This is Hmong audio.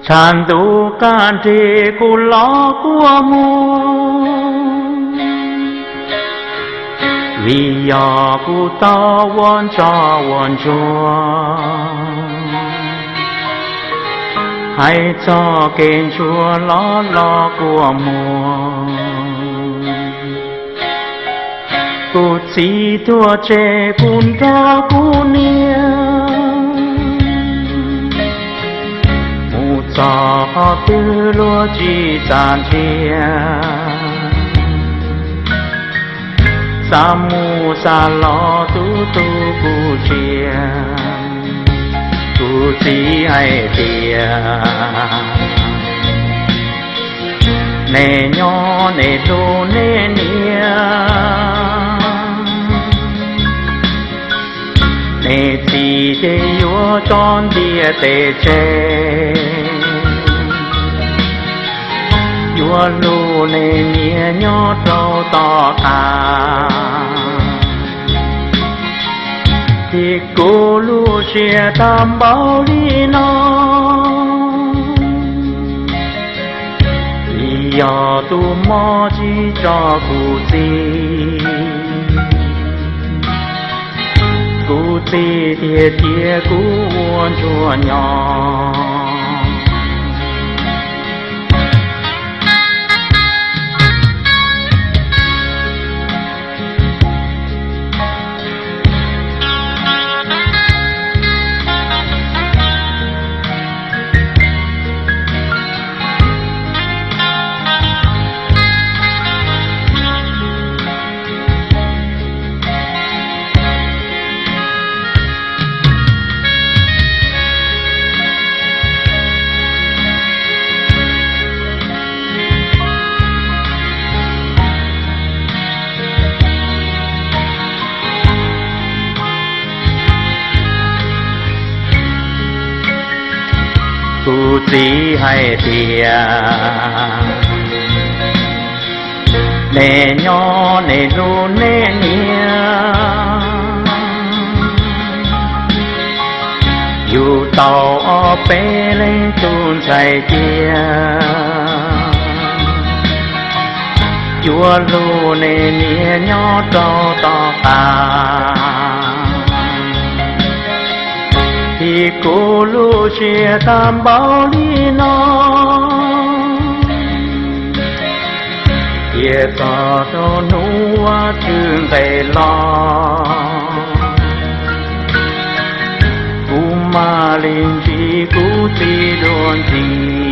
Tshav ntuj qab nrig kuv los kua muag, vim yog kuv tau ua ntsoj ua ntsuag, hais txog kev ntsuag los los kua muag. Kuv txiv tuag tseg kuv nrog kuv niam, mus txog qhov twg luag tsis xav ntsia, xav mus xav los tus tus kuv ntsia. Kuv txiv hais tias, nej nyob nej hlub nej niam, nej txiv ces yuav tso ntiaj teb tseg, yuav hlub nej niam nyob rau tom qab. Thiab kuv lub siab tag npaum li no, vim yog tus mob tsis tso kuv txiv, kuv txiv tiag tiag kuv ua ntsuag nyob. Kuv txiv hais tias, nej nyob nej hlub nej niam, yug tau ob peb leeg tus ntxhais cia, yuav hlub nej niam nyob rau tom qab. Thiab kuv lub siab tag npaum li no, cia txog rau hnub uas tshwm nqes los, kuv mam li ntsib kuv txiv dua ntxiv.